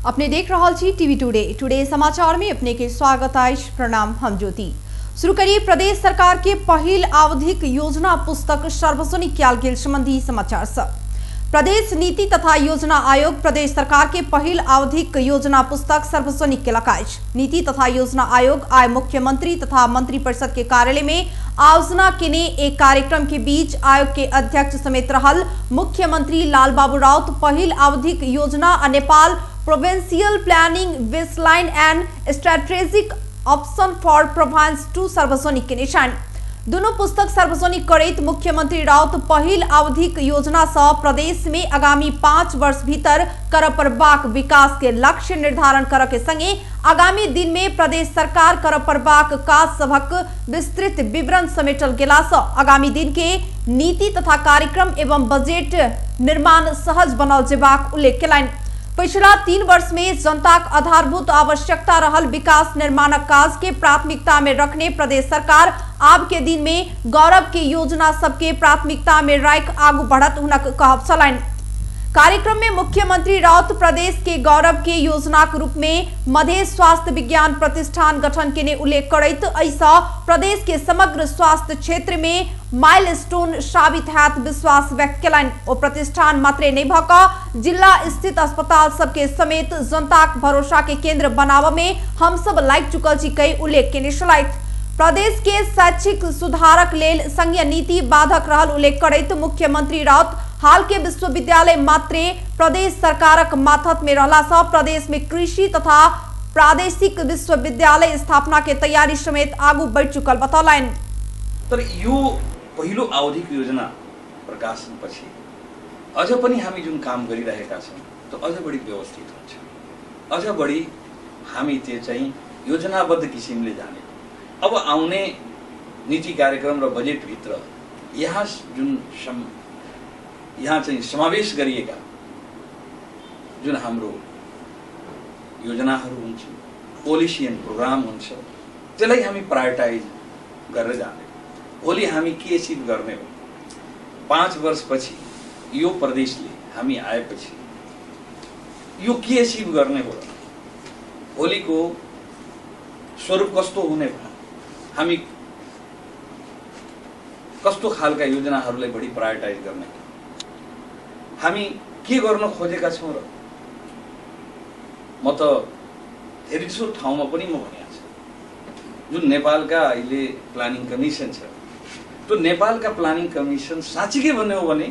अपने देख रहल छी टीवी टुडे। टुडे समाचार में अपने के स्वागत अछि। प्रणाम, हम ज्योति। शुरू करिए प्रदेश सरकार के पहिल आवधिक योजना पुस्तक सार्वजनिक कयल गेल संबंधी समाचार से। प्रदेश नीति तथा योजना आयोग प्रदेश सरकार के पहिल आवधिक योजना पुस्तक सार्वजनिक केलक अछि। नीति तथा योजना आयोग आइ मुख्यमंत्री तथा मंत्री परिषद के कार्यालय में आयोजना केने एक कार्यक्रम के बीच आयोग के अध्यक्ष समेत रहल मुख्यमंत्री लालबाबू राउत पहिल आवधिक योजना आ Nepal provincial planning baseline and strategic option for province 2 सार्वजनिक केने छनि। दुनू पुस्तक सार्वजनिक करैत मुख्यमंत्री राउत पहिल आवधिक योजना सँ प्रदेश में आगामी 5 वर्ष भीतर करय पड़बाक विकास के लक्ष्य निर्धारण करय के संगे आगामी दिन में प्रदेश सरकार करय पड़बाक काज सभक विस्तृत विवरण समेटल गेला सँ आगामी दिन के नीति तथा कार्यक्रम एवं बजट निर्माण सहज बनल जेबाक उल्लेख केलनि। पिछला 3 वर्ष में जनताक आधारभूत आवश्यकता रहल विकास निर्माणक काज के प्राथमिकता में रखने प्रदेश सरकार आब के दिन में गौरव के योजना सबके प्राथमिकता में राखि आगू बढ़त हुनक कहब छलनि। कार्यक्रम में मुख्यमंत्री राउत प्रदेश के गौरव के योजनाक रूप में मधेश स्वास्थ्य विज्ञान प्रतिष्ठान गठन केने उल्लेख करैत एहिसँ प्रदेश के समग्र स्वास्थ्य क्षेत्र में माइलस्टोन साबित हैत विश्वास व्यक्त केलनि। ओ प्रतिष्ठान मात्रे नहि भऽ कऽ जिला स्थित अस्पताल सबके समेत जनताक भरोसा के केंद्र बनाबऽ में हमसब लागि चुकल छी कहि उल्लेख केने छलथि। प्रदेश के शैक्षिक सुधारक लेल संघीय नीति बाधक रहल उल्लेख करैत मुख्यमंत्री राउत हाल के विश्वविद्यालय मात्रे प्रदेश सरकारक माथत में रहला सँ प्रदेश में कृषि तथा प्रादेशिक विश्वविद्यालय स्थापना के तैयारी समेत आगू बढ़ि चुकल बतौलनि। तर यो पहिलो आवधिक योजना प्रकाशनपछि अझ पनि हामी जुन काम गरिरहेका छौँ त्यो अझ बढी व्यवस्थित हुन्छ, अझ बढी हामी त्यो चाहिँ योजनाबद्ध किसिमले जाने। अब आउने नीति कार्यक्रम र बजेटभित्र यहाँ जुन यहाँ चाहिँ समावेश गरिएका जुन हाम्रो योजनाहरू हुन्छ, पोलिसी एन्ड प्रोग्राम हुन्छ, त्यसलाई हामी प्रायोरिटाइज गरेर जाने। भोलि हामी के एचिभ गर्ने हो, 5 वर्षपछि यो प्रदेशले हामी आएपछि यो के एचिभ गर्ने हो, भोलिको स्वरूप कस्तो हुने भयो, हामी कस्तो खालका योजनाहरूलाई बढी प्रायोरिटाइज गर्ने, हामी के गर्न खोजेका छौँ र। म त धेरै जसो ठाउँमा पनि म भनेको छु, जुन नेपालका अहिले प्लानिङ कमिसन छ त्यो नेपालका प्लानिङ कमिसन साँच्चीकै भन्ने हो भने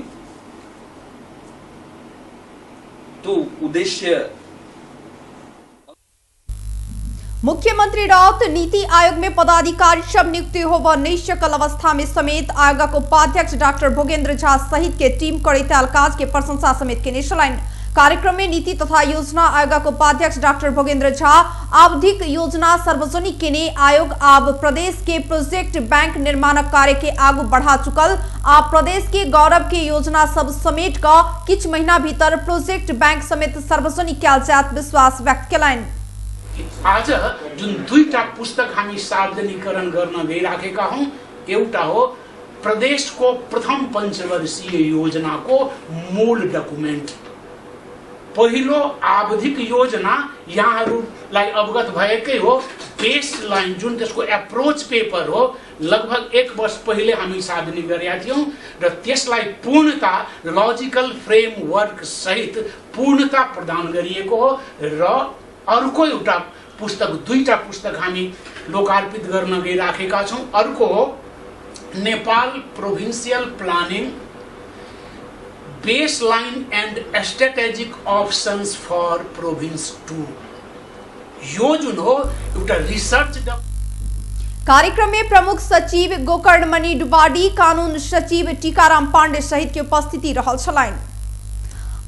त्यो उद्देश्य। मुख्यमंत्री राउत नीति आयोग में पदाधिकारी सब नियुक्ति होबऽ नहि सकल अवस्था में समेत आयोगक उपाध्यक्ष डॉक्टर भोगेंद्र झा सहित के टीम करैत आयल काज के प्रशंसा समेत केने छलनि। कार्यक्रम में नीति तथा योजना आयोगक उपाध्यक्ष डॉक्टर भोगेंद्र झा आवधिक योजना सार्वजनिक केने आयोग आब प्रदेश के प्रोजेक्ट बैंक निर्माणक कार्य के आगू बढ़ा चुकल आ प्रदेश के गौरव के योजना सब समेट कऽ किछु महीना भीतर प्रोजेक्ट बैंक समेत सार्वजनिक कयल जायत विश्वास व्यक्त केलनि। आज जुन दुईटा पुस्तक हामी सार्वजनिकरण गर्न गइराखेका हौं, एउटा हो प्रदेशको प्रथम पञ्चवर्षीय योजनाको मूल डकुमेन्ट, पहिलो आवधिक योजना यहाँहरूलाई अवगत भएकै हो, बेस लाइन जुन त्यसको एप्रोच पेपर हो लगभग 1 वर्ष पहिले हामी सार्वजनिक गरेका थियौं र त्यसलाई पूर्णता लॉजिकल फ्रेमवर्क सहित पूर्णता प्रदान गरिएको हो। र अर्को एउटा पुस्तक, दुईटा पुस्तक हामी लोकार्पित गर्न गइराखेका छौं। अर्को हो Nepal provincial planning baseline and strategic options for province 2, यो जुन हो एउटा रिसर्च। कार्यक्रम में प्रमुख सचिव गोकर्णमणि डुबाडी, कानून सचिव टीकाराम पांडे सहित के उपस्थिति रहल छलनि।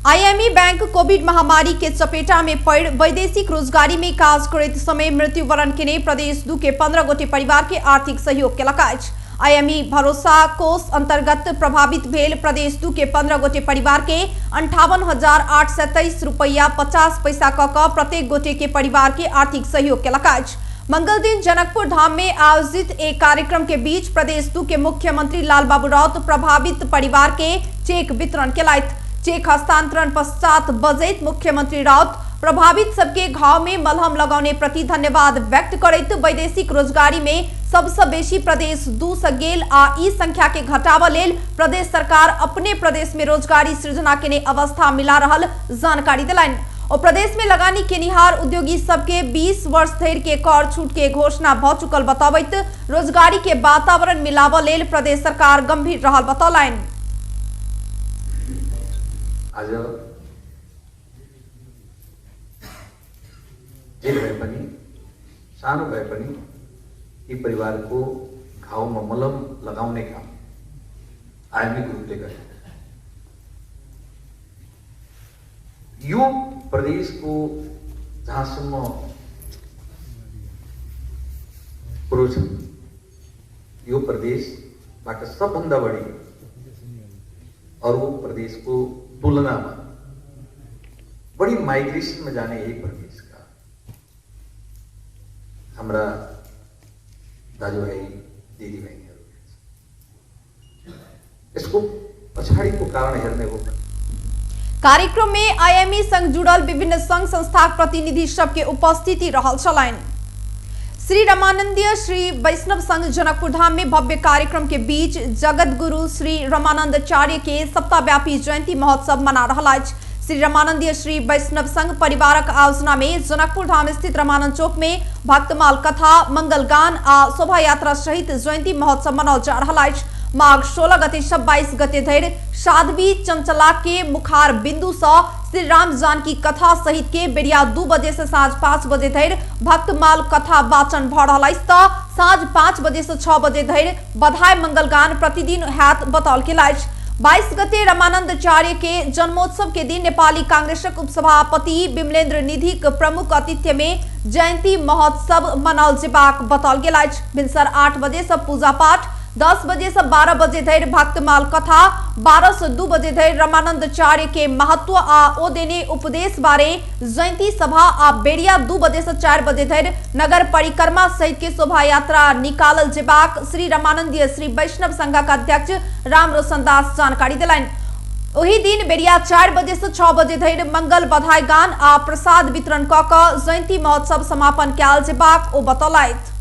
आईएमई बैंक कोविड महामारी के चपेटा में पड़ वैदेशिक रोजगारी में काज करैत समय मृत्युवरण केने प्रदेश 2 के 15 गोटे परिवार के आर्थिक सहयोग केलक अछि। आईएमई भरोसा कोष अंतर्गत प्रभावित भेल प्रदेश 2 के 15 गोटे परिवार के 58,823 रुपया 50 पैसा क क प्रत्येक गोटे के परिवार के आर्थिक सहयोग केलक अछि। मंगल दिन जनकपुर धाम में आयोजित एक कार्यक्रम के बीच प्रदेश 2 के मुख्यमंत्री लालबाबू राउत प्रभावित परिवार के चेक वितरण केलथि। चेक हस्तांतरण पश्चात बजैत मुख्यमंत्री राउत प्रभावित सबके घाव में मलहम लगाउने प्रति धन्यवाद व्यक्त करैत वैदेशिक रोजगारी में सबसे बेसी प्रदेश 2 से गेल आ ई संख्या के घटाबऽ लेल प्रदेश सरकार अपने प्रदेश में रोजगारी सृजना केने अवस्था मिला रहल जानकारी देलनि। और प्रदेश में लगानी केनिहार उद्योगी सबके 20 वर्ष धरि के कर छूट के घोषणा भ चुकल बतबैत रोजगारी के वातावरण मिलाबऽ लेल प्रदेश सरकार गंभीर रहल बतौलनि। आज जे भए पनि सानो भए पनि यी परिवारको घाउमा मलम लगाउने काम आइएमई ग्रुपले गर्यो। यो प्रदेशको जहाँसम्म कुरो छ, यो प्रदेशबाट सबभन्दा बढी अरू प्रदेशको तुलनामा बढी माइग्रेसनमा जाने यही प्रदेशका हाम्रा दाजुभाइ दिदीबहिनीहरू। यसको पछाडिको कारण हेर्ने हो। कार्यक्रम में आईएमई संग जुड़ल विभिन्न संघ संस्थाक प्रतिनिधि सबके उपस्थिति रहल छलनि। श्री रमानंदीय श्री वैष्णव संघ जनकपुर धाम में भव्य कार्यक्रम के बीच जगत गुरु श्री रमानंदाचार्य के सप्ताहव्यापी जयंती महोत्सव मना रहल अछि। श्री रमानंदीय श्री वैष्णव संघ परिवारक आयोजना में जनकपुर धाम स्थित रमानंद चौक में भक्तमाल कथा, मंगलगान आ शोभा यात्रा सहित जयंती महोत्सव मनाओल जा रहल अछि। माघ 16 गते से 22 गते धरि साध्वी चंचला के मुखार बिंदु से श्री राम जानकी कथा सहित के बेरिया 2 बजे से साँझ 5 बजे धरि भक्तमाल कथा वाचन भ रहल अछि त साँझ 5 बजे से 6 बजे धरि बधाई मंगलगान प्रतिदिन हैत बताओल गेल अछि। 22 गते रमानंदाचार्य के जन्मोत्सव के दिन नेपाली कांग्रेसक उपसभापति विमलेन्द्र निधि के प्रमुख आतिथ्य में जयंती महोत्सव मनाओल जेबाक बताओल गेल अछि। भिनसर 8 बजे से पूजा पाठ, 10 बजे से 12 बजे धरि भक्तमाल कथा, 12 से 2 बजे धरि रमानंदाचार्य के महत्व आ ओ देने उपदेश बारे जयंती सभा आ बेरिया 2 बजे से 4 बजे धरि नगर परिक्रमा सहित के शोभा यात्रा निकालल जेबाक श्री रमानंदीय श्री वैष्णव संघक अध्यक्ष राम रोशन दास जानकारी देलनि। ओही दिन बेरिया 4 बजे से 6 बजे धरि मंगल बधाई गान आ प्रसाद वितरण क क जयंती महोत्सव समापन कयल जेबाक ओ बतौलथि।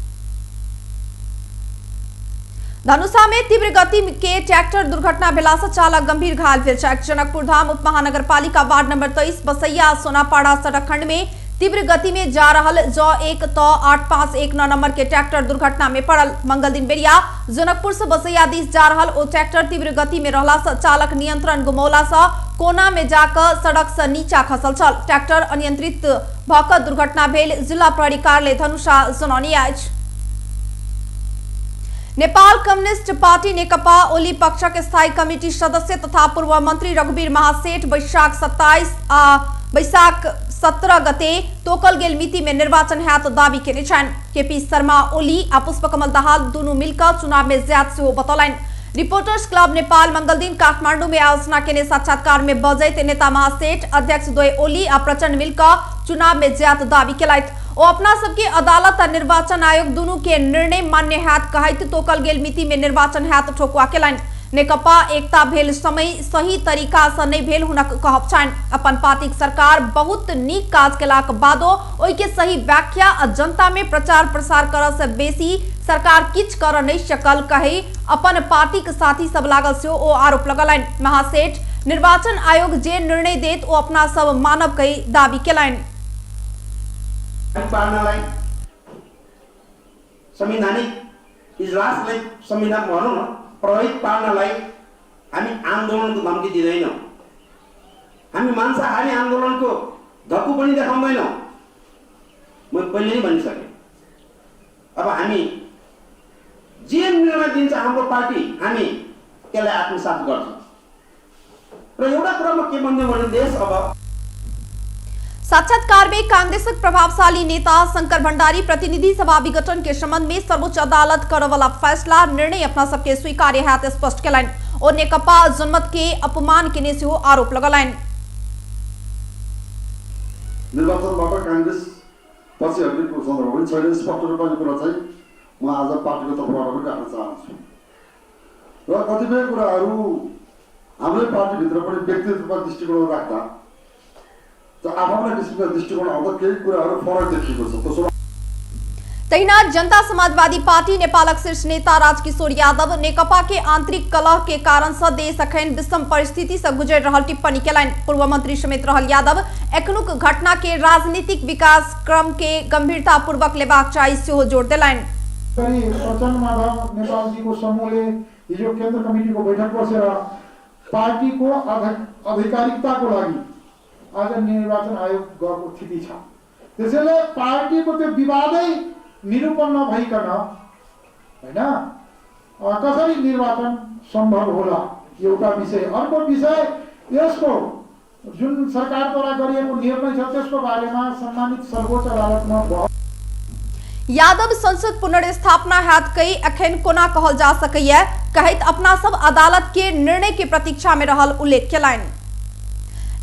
धनुषा में तीव्र गति के ट्रैक्टर दुर्घटना भेला से चालक गंभीर घायल भेल छैक। जनकपुर धाम उप महानगरपालिका वार्ड नंबर 23 बसैया सोनापाड़ा सड़क खंड में तीव्र गति में जा रहल ज 1 त 8519 नंबर के ट्रैक्टर दुर्घटना में पड़ल। मंगल दिन बेरिया जनकपुर से बसैया दिस जा रहल ओ ट्रैक्टर तीव्र गति में रहला से चालक नियंत्रण गुमौला से कोना में जाकर सड़क से नीचा खसल छल। ट्रैक्टर अनियंत्रित भऽ दुर्घटना भेल जिला प्रहरी कार्यालय धनुषा जनौने अछि। नेपाल कम्युनिस्ट पार्टी नेकपा ओली पक्षक स्थायी कमिटी सदस्य तथा पूर्व मंत्री रघुवीर महासेठ वैशाख 27 आ वैशाख 17 गते तोकल गेल मिति में निर्वाचन हैत दावी केने छनि। केपी शर्मा ओली आ पुष्पकमल दाहाल दुनू मिलकर चुनाव में जायत सेहो बतौलनि। रिपोर्टर्स क्लब नेपाल मंगल दिन काठमांडू में आयोजना केने साक्षात्कार में बजैत नेता महासेठ अध्यक्ष द्वय ओली आ प्रचंड मिलकर चुनाव में जायत दावी केलथि। ओ अपना सबके अदालत आ निर्वाचन आयोग दुनू के निर्णय मान्य हैत कहैत तोकल गेल मिति में निर्वाचन हैत ठोकुआ केलनि। नेकपा एकता भेल समय सही तरीका से नहीं भेल हुनक कहब छनि। अपन पार्टीक सरकार बहुत नीक काज केलाक बादो ओहि के सही व्याख्या आ जनता में प्रचार प्रसार करऽ से बेसी सरकार किछु कर नहीं सकल कही अपन पार्टीक साथी सब लागल सेहो ओ आरोप लगलनि। महासेठ निर्वाचन आयोग जे निर्णय देत ओ अपना सब मानब कही दावी केलनि। पार्नलाई संवैधानिक इजलासलाई संविधान भनौँ न प्रभावित पार्नलाई हामी आन्दोलनको धम्की दिँदैनौँ, हामी मांसाहारी आन्दोलनको धक्कु पनि देखाउँदैनौँ। म पहिले नै भनिसकेँ, अब हामी जे निर्णय दिन्छ हाम्रो पार्टी हामी त्यसलाई आत्मसात गर्छौँ। र एउटा कुरा म के भन्छु भने देश अब साक्षात्कार में कांग्रेसक प्रभावशाली नेता शंकर भंडारी प्रतिनिधि सभा विघटन के संबंध में सर्वोच्च अदालत करवाला फैसला निर्णय अपना सबके स्वीकार्य हैत स्पष्ट केलनि। ओ नेकपा जनमत के अपमान केने सेहो आरोप लगलनि। निर्वाचनबाट कांग्रेस पछि हट्ने सन्दर्भ पनि छैन। स्पष्ट रूपमा यो कुरा चाहिँ म आज पार्टीको तर्फबाट पनि राख्न चाहन्छु। र कतिपय कुराहरू हाम्रै पार्टीभित्र पनि व्यक्तिगत रूपमा दृष्टिकोण राख्दा आफ्ना किसिमका दृष्टिकोण आउँदा केही कुराहरू फरक देखिएको छ। त्यसो तहिना जनता समाजवादी पार्टी नेपालक शीर्ष नेता राजकिशोर यादव नेकपा के आंतरिक कलह के कारण से देश अखन विषम परिस्थिति से गुजर रहल टिप्पणी केलनि। पूर्व मंत्री समेत रहल यादव एखनुक घटना के राजनीतिक विकास क्रम के गंभीरता पूर्वक लेबाक चाही सेहो जोर देलनि। प्रचण्ड माधव नेपालजीको समूहले हिजो केन्द्र कमिटीको बैठक बसेर पार्टीको आधिकारिकताको लागि आज निर्वाचन आयोग गएको स्थिति छ। त्यसैले पार्टीको त्यो विवादै निरूपण नभइकन हैन कसरी निर्वाचन सम्भव होला, एउटा विषय। अर्को विषय यसको जुन सरकारद्वारा गरिएको निर्णय छ त्यसको बारेमा सम्मानित सर्वोच्च अदालतमा यादव संसद पुनर्स्थापना हैत कई अखन कोना कहल जा सकैया कहैत अपना सब अदालत के निर्णय के प्रतीक्षा में रहल उल्लेख केलनि।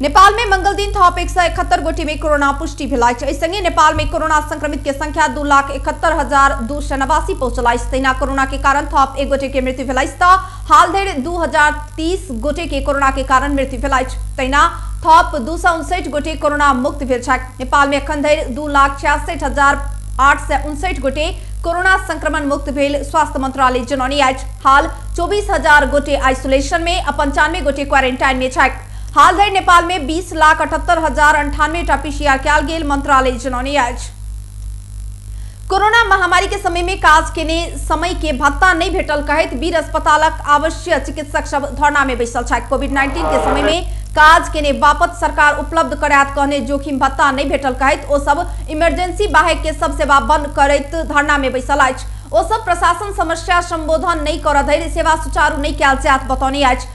नेपाल में मंगल दिन थप 171 गोटे में कोरोना पुष्टि भेल अछि। एहि संगे नेपाल में कोरोना संक्रमित के संख्या 2,71,289 पहुंचल अछि। तहिना कोरोना के कारण थप 1 गोटे के मृत्यु भेल अछि त हाल धरि 2,030 गोटे के कोरोना के कारण मृत्यु भेल अछि। तहिना थप 259 गोटे कोरोना मुक्त भेल छथि। नेपाल में एखन धरि 2,66,859 गोटे कोरोना संक्रमण मुक्त भेल स्वास्थ्य मंत्रालय जनौने अछि। हाल 24,000 गोटे आइसोलेशन में आ 95 गोटे क्वारेंटाइन में छथि। हाल धरि नेपाल में 20,78,098 टा पीसीआर कयल गेल मंत्रालय जनौने अछि। कोरोना महामारी के समय में काज केने समय के भत्ता नहीं भेटल कहैत वीर अस्पतालक आवश्यक चिकित्सक सब धरना में बैसल छथि। कोविड-19 के समय में काज केने बापत सरकार उपलब्ध करायत कहने जोखिम भत्ता नहीं भेटल कहैत ओ सब इमरजेंसी बाहेक के सब सेवा बंद करैत धरना में बैसल अछि। ओ सब प्रशासन समस्या संबोधन नहीं कर धरि सेवा सुचारू नहीं कयल जायत बतौने अछि।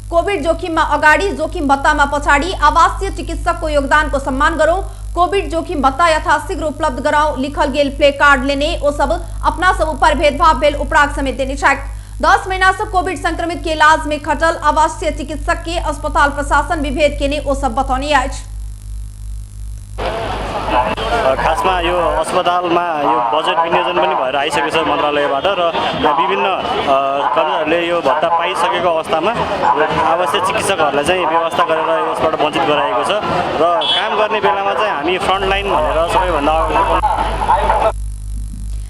कोविड जोखिम में अगाडि जोखिम भत्ता में पछाडि आवासीय चिकित्सक को योगदान को सम्मान गरौं, कोविड जोखिम भत्ता यथाशीघ्र उपलब्ध गराऊं लिखल गेल प्ले कार्ड लेने ओ सब अपना सब ऊपर भेदभाव भेल उपराग समेत देने छथि। 10 महीना से कोविड संक्रमित के इलाज में खटल आवासीय चिकित्सक के अस्पताल प्रशासन विभेद केने ओ सब बतौने अछि। खासमा यो अस्पतालमा यो बजेट विनियोजन पनि भएर आइसकेको छ मन्त्रालयबाट र यहाँ विभिन्न कर्मचारीहरूले यो भत्ता पाइसकेको अवस्थामा आवश्यक चिकित्सकहरूलाई चाहिँ व्यवस्था गरेर यसबाट वञ्चित गराएको छ र काम गर्ने बेलामा चाहिँ हामी फ्रन्टलाइन भनेर सबैभन्दा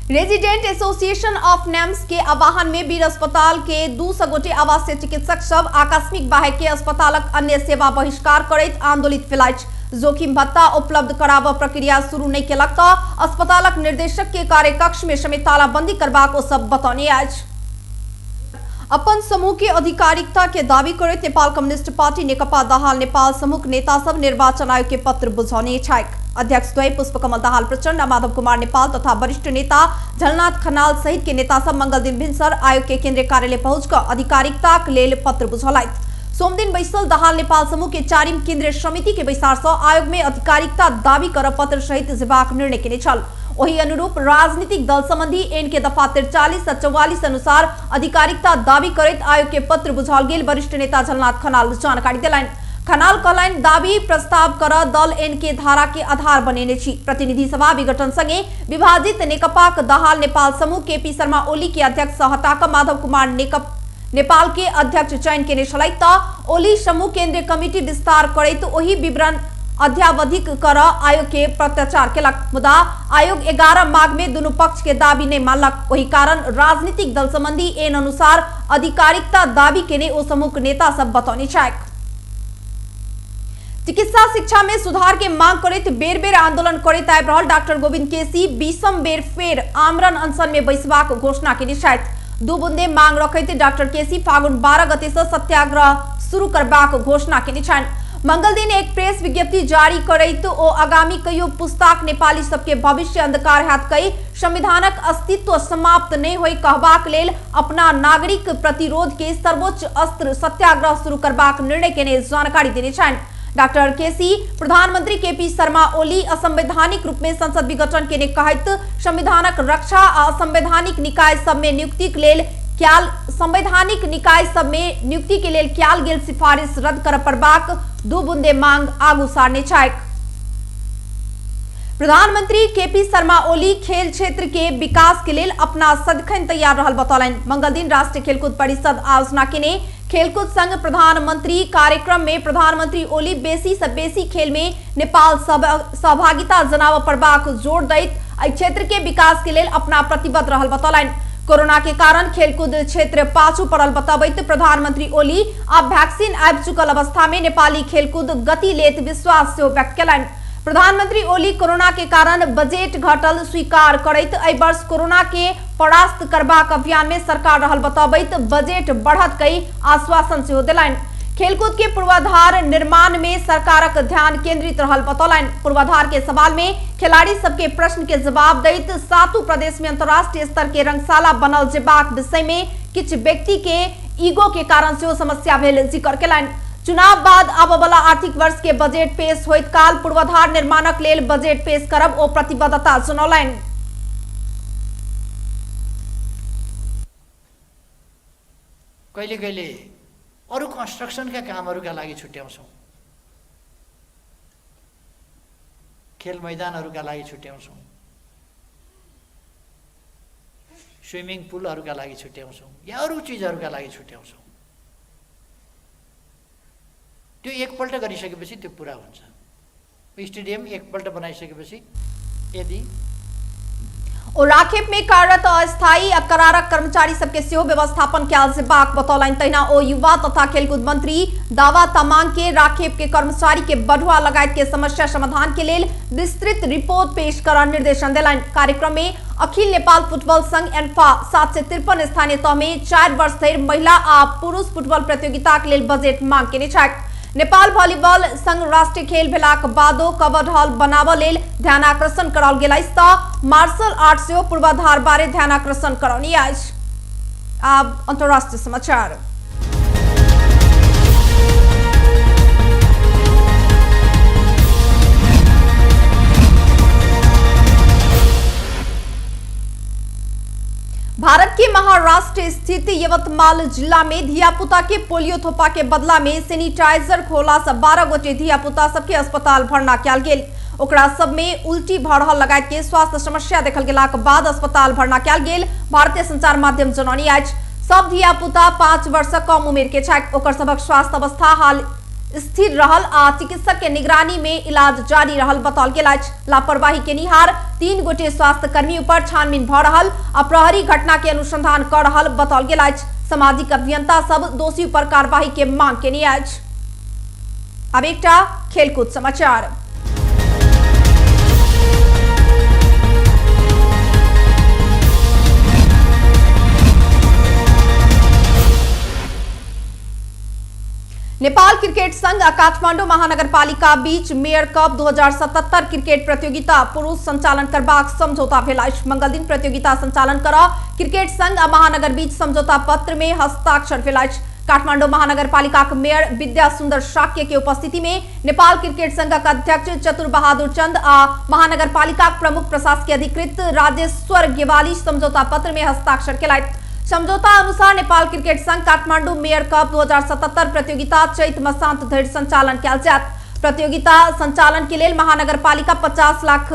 रेजिडेंट एसोसिएशन ऑफ नेम्स के आह्वान में वीर अस्पताल के 200 गोटे आवासीय चिकित्सक सब आकस्मिक बाहेक के अस्पतालक अन्य सेवा बहिष्कार करैत आंदोलित भेल अछि। जोखिम भत्ता उपलब्ध कराब प्रक्रिया शुरू नहीं केलक त अस्पतालक निर्देशक के कार्यकक्ष में समेत तालाबंदी करबाक ओ सब बतौने अछि। अपन समूह के आधिकारिकता के दावी करैत नेपाल कम्युनिस्ट पार्टी नेकपा दाहाल नेपाल समूह नेता सब निर्वाचन आयोग के पत्र बुझौने छथि। अध्यक्ष द्वय पुष्पकमल दाहाल प्रचण्ड, माधव कुमार नेपाल तथा वरिष्ठ नेता झलनाथ खनाल सहित के नेता सब मंगल दिन भिनसर आयोग के केंद्रीय कार्यालय पहुंचकर आधिकारिकता लेल पत्र बुझौलथि। सोमदिन बैसल दाहाल नेपाल समूह के 4 केंद्रीय समिति के बैसार से आयोग में आधिकारिकता दावी कर पत्र सहित जेबाक निर्णय केने छल। वही अनुरूप राजनीतिक दल संबंधी एन के दफा 43 आ 44 अनुसार आधिकारिकता दावी करैत आयोग के पत्र बुझाओल गेल वरिष्ठ नेता झलनाथ खनाल जानकारी देलनि। खनाल कहलनि दावी प्रस्ताव कर दल एन के धारा के आधार बनेने छी। प्रतिनिधि सभा विघटन संगे विभाजित नेकपाक दाहाल नेपाल समूह के पी शर्मा ओली के अध्यक्ष हटाक माधव कुमार नेपाल के अध्यक्ष चयन केने छलथि त ओली समूह केंद्रीय कमिटी विस्तार करैत ओहि विवरण अध्यावधिक कर आयोग के प्रत्याचार केलक। मुदा आयोग 11 माघ में दुनू पक्ष के दावी नहीं मानलक। ओहि कारण राजनीतिक दल संबंधी एन अनुसार आधिकारिकता दावी केने ओ समूह नेता सब बतौने छथि। चिकित्सा शिक्षा में सुधार के मांग करैत बेर बेर आंदोलन करैत आबि रहल डॉक्टर गोविंद केसी 20म बेर फेर आमरण अनशन में बैसबाक घोषणा केने छथि। 2 बुंदे मांग रखैत डॉक्टर केसी फागुन 12 गते से सत्याग्रह शुरू करबाक घोषणा केने छनि। मंगल दिन एक प्रेस विज्ञप्ति जारी करैत ओ आगामी कईयो पुस्ताक नेपाली सबके भविष्य अंधकार हैत कई संविधानक अस्तित्व समाप्त नहीं होई कहबाक लेल अपना नागरिक प्रतिरोध के सर्वोच्च अस्त्र सत्याग्रह शुरू करबाक निर्णय केने जानकारी देने छनि। डॉक्टर केसी प्रधानमंत्री केपी शर्मा ओली असंवैधानिक रूप में संसद विघटन केने कहैत संविधानक रक्षा आ असंवैधानिक निकाय सब में नियुक्ति के लेल संवैधानिक निकाय सब में नियुक्ति के लेल क्याल गेल सिफारिश रद्द कर पड़बाक 2 बुंदे मांग आगू सारने छथि। प्रधानमंत्री केपी शर्मा ओली खेल क्षेत्र के विकास के लेल अपना सदखन तैयार रहल बतौलनि। मंगल दिन राष्ट्रीय खेलकूद परिषद आयोजना केने खेलकूद संग प्रधानमंत्री कार्यक्रम में प्रधानमंत्री ओली बेसी से बेसी खेल में नेपाल सहभागिता जनाव पड़बाक जोर दैत एहि क्षेत्र के विकास के लेल अपना प्रतिबद्ध रहल बतौलनि। कोरोना के कारण खेलकूद क्षेत्र पाछू पड़ल बतबैत प्रधानमंत्री ओली आब वैक्सीन आबि चुकल अवस्था में नेपाली खेलकूद गति लेत विश्वास सेहो व्यक्त केलनि। प्रधानमंत्री ओली कोरोना के कारण बजट घटल स्वीकार करैत एहि वर्ष कोरोना के परास्त करबाक अभियान में सरकार रहल बतबैत बजट बढ़त कई आश्वासन सेहो देलनि। खेलकूद के पूर्वाधार निर्माण में सरकारक ध्यान केंद्रित रहल बतौलनि। पूर्वाधार के सवाल में खिलाड़ी सबके प्रश्न के जवाब दैत सातों प्रदेश में अंतर्राष्ट्रीय स्तर के रंगशाला बनल जेबाक विषय में किछु व्यक्ति के ईगो के कारण सेहो समस्या भेल जिक्र केलनि। चुनाव बाद आबयवला आर्थिक वर्ष के बजट पेश होइत काल पूर्वाधार निर्माणक लेल बजट पेश करब ओ प्रतिबद्धता जनौलनि। कहिले कहिले अरू कन्स्ट्रक्सनका कामहरूका लागि छुट्याउँछौँ, खेल मैदानहरूका लागि छुट्याउँछौँ, स्विमिङ पुलहरूका लागि छुट्याउँछौँ या अरू चिजहरूका लागि छुट्याउँछौँ। त्यो एकपल्ट गरिसकेपछि त्यो पुरा हुन्छ। स्टेडियम एकपल्ट बनाइसकेपछि यदि ओ राखेप में कार्यरत अस्थायी आ करारक कर्मचारी सबके सेहो व्यवस्थापन कयल जेबाक बतौलनि। तहिना ओ युवा तथा खेलकूद मंत्री दावा तामांग के राखेप के कर्मचारी के बढ़ुआ लगायत के समस्या समाधान के लेल विस्तृत रिपोर्ट पेश कर निर्देशन देलनि। कार्यक्रम में अखिल नेपाल फुटबॉल संघ एन्फा 753 स्थानीय तह में 4 वर्ष धरि महिला आ पुरुष फुटबॉल प्रतियोगिता के लेल बजट मांग केने छथि। नेपाल वॉलीबॉल संघ राष्ट्रीय खेल भेलाक बादो कवर्ड हॉल बनाबऽ लेल ध्यानाकर्षण कराओल गेल अछि तऽ मार्शल आर्ट सेहो पूर्वाधार बारे ध्यानाकर्षण करौनी अछि। आब अंतर्राष्ट्रीय समाचार। भारत के महाराष्ट्र स्थित यवतमाल जिला में धियापुता के पोलियो थोपा के बदला में सैनिटाइजर खोला से 12 गोटे धियापुता सबके अस्पताल भर्ना कयल गेल। ओकरा सब में उल्टी भऽ रहल लगायत के स्वास्थ्य समस्या देखल गेलाक बाद अस्पताल भर्ना कयल गेल भारतीय संचार माध्यम जनौनी अछि। सब धियापुता 5 वर्ष कम उमेर के छथि। ओकर सबक स्वास्थ्य अवस्था हाल स्थिर रहल आ चिकित्सक के निगरानी में इलाज जारी रहल बताओल गेल अछि। लापरवाही केनिहार 3 गोटे स्वास्थ्य कर्मी ऊपर छानबीन भऽ रहल आ प्रहरी घटना के अनुसंधान कर रहल बताओल गेल अछि। सामाजिक अभियंता सब दोषी पर कार्रवाई के मांग केने अछि। अब एकटा खेलकूद समाचार। नेपाल क्रिकेट संघ आ काठमांडू महानगरपालिका बीच मेयर कप 2077 क्रिकेट प्रतियोगिता पुरुष संचालन करबाक समझौता भेल अछि। मंगल दिन प्रतियोगिता संचालन कर क्रिकेट संघ आ महानगर बीच समझौता पत्र में हस्ताक्षर भेल अछि। काठमांडू महानगरपालिका के मेयर विद्या सुंदर शाक्य के उपस्थिति में नेपाल क्रिकेट संघक अध्यक्ष चतुर बहादुर चंद आ महानगरपालिका प्रमुख प्रशासकीय अधिकृत राजेश्वर गेवाली समझौता पत्र में हस्ताक्षर केलथि। समझौता अनुसार नेपाल क्रिकेट संघ काठमांडू मेयर कप 2077 प्रतियोगिता चैत मसांत धरि संचालन कयल जायत। प्रतियोगिता संचालन के लेल महानगरपालिका 50 लाख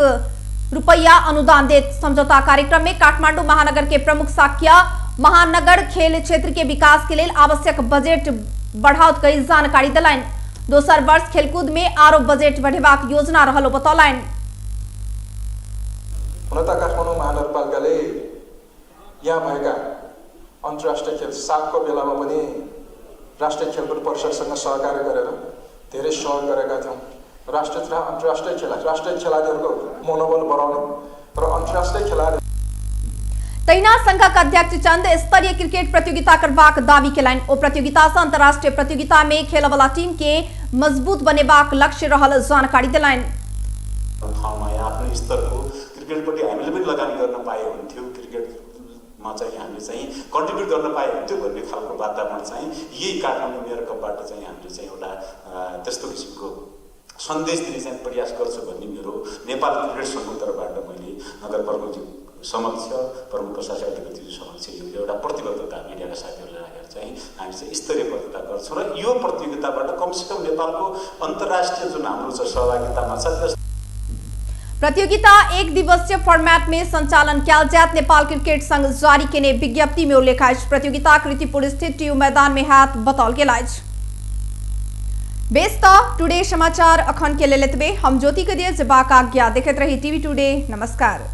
रुपया अनुदान देत। समझौता कार्यक्रम में काठमांडू महानगर के प्रमुख साक्य महानगर खेल क्षेत्र के विकास के लेल आवश्यक बजट बढ़ाओत कई जानकारी देलनि। दोसर वर्ष खेलकूद में आरो बजट बढ़ेबाक योजना रहल बतौलनि। हुन त काठमाडौँ महानगरपालिकाले यहाँ भएका अन्तर्राष्ट्रिय खेल साफको बेलामा पनि राष्ट्रिय खेलकुद परिषदसँग सहकार्य गरेर धेरै सहयोग गरेका थियौँ। राष्ट्रिय तथा अन्तर्राष्ट्रिय खेला राष्ट्रिय खेलाडीहरूको मनोबल बढाउने र अन्तर्राष्ट्रिय खेलाडी तहिना संघक अध्यक्ष चंद स्तरीय क्रिकेट प्रतियोगिता करबाक दावी केलनि। ओ प्रतियोगिता से अंतर्राष्ट्रीय प्रतियोगिता में खेलवला टीम के मजबूत बनेबाक लक्ष्य रहल जानकारी देलनि। ठाउँमा आफ्नो स्तरको क्रिकेटपट्टि हामीले पनि लगानी गर्न पाए हुन्थ्यो, क्रिकेटमा चाहिँ हामीले चाहिँ कन्ट्रिब्युट गर्न पाए हुन्थ्यो भन्ने खालको वातावरण चाहिँ यही काठमाडौँ मेयर कपबाट चाहिँ हामीले चाहिँ एउटा त्यस्तो किसिमको सन्देश दिने चाहिँ प्रयास गर्छु भन्ने मेरो नेपाल क्रिकेट सङ्घको तर्फबाट मैले नगर प्रमुखज्यू समक्ष, प्रमुख प्रशासक अधिकृतज्यू समक्ष यो एउटा प्रतिबद्धता मिडियाका साथीहरूलाई राखेर चाहिँ हामी चाहिँ स्तरीय प्रतियोगिता गर्छौँ र यो प्रतियोगिताबाट कमसेकम नेपालको अन्तर्राष्ट्रिय जुन हाम्रो चाहिँ सहभागितामा छ त्यस प्रतियोगिता एक दिवसीय फॉर्मेट में संचालन कयल जायत। नेपाल क्रिकेट संघ जारी केने विज्ञप्ति में उल्लेख अछि। प्रतियोगिता कीर्तिपुर स्थित टीयू मैदान में हैत बताओल गेल अछि। बेस त टुडे समाचार अखन के लेल एतबे। हम ज्योति के दिए जेबाक आज्ञा। देखैत रही टीवी टुडे। नमस्कार।